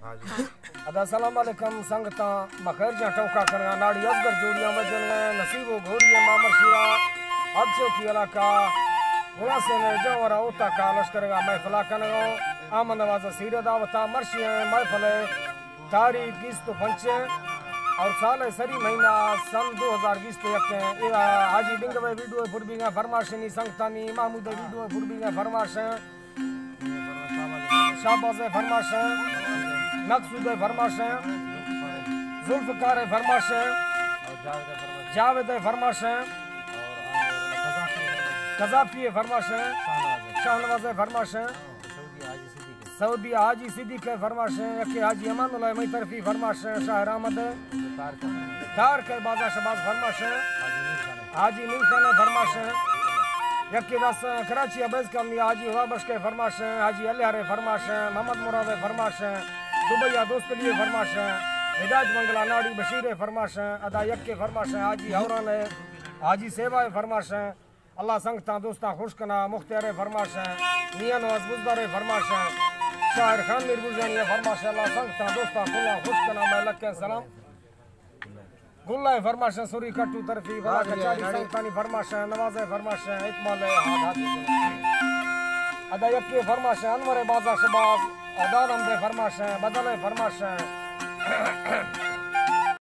ادا سلام علیکم سنگتاں، ما خیر جان ٹوکا کنگا، ناڑی ازگر جوڑیاں وجنگا، نصیب و گوری ما مرشیرا، اب چوکی علاقہ، گڑا سے نے جاورا اوتا کا لشکرگا محفلا کنگا، آمن نواز سیر دعوتا مرشی ہیں محفل، تاریخ بیست و پنچ اور سال سری مہینہ سن دو ہزار بیست و یک ہیں۔ ادا حاجی ڈنگوے ویڈیو پر بیگا فرماشنی سنگتانی، محمود ویڈیو پر بیگا فرماشن۔ شہباز ءِ فرمائش ایں، مقصود ءِ فرمائش ایں، ذوالفقار ءِ فرمائش ایں، جاوید ءِ فرمائش ایں، قذافی ءِ فرمائش ایں، شاہنواز ءِ فرمائش ایں، سعودی حاجی صدیق ءِ فرمائش ایں، یکے حاجی امان اللہ ءِ مئی طرفی فرمائش ایں، شاعر احمد ءِ تارک ءِ بازا شباز فرمائش ایں، حاجی میر خان ءِ فرمائش ایں، یکے داس کراچی ءَ بیس کمی حاجی خدا بخش ءِ فرمائش ایں، حاجی الیار ءِ فرمائش ایں، محمد مراد ءِ فرمائش ایں، دبئی ءَ دوست علی ءِ فرمائش ایں، ہدایت بنگلہ ناڑی بشیر ءِ فرمائش ایں، ادا یکے فرمائش ایں، حاجی ہوران ءِ، حاجی سیوا ءِ فرمائش ایں۔ اللہ سنگتاں دوستاں خوش کنا، مختیار ءِ فرمائش ایں، میاں نواز بزدار ءِ فرمائش ایں، شاعر خان میر بزرانی ءِ فرمائش ایں۔ اللہ سنگتاں دوستاں کلاں خوش کنا، مئے لکیں سلام۔ گل ءِ فرمائش ایں، سوری کٹو طرفی، بلا کچاری سنگتانی فرمائش ایں، نواز ءِ فرمائش ایں، اکمال ءِ، ادا یکے فرمائش ایں، انور ءِ بازا شباز، داد احمد ءِ فرمائش ایں، بدل ءِ فرمائش ایں۔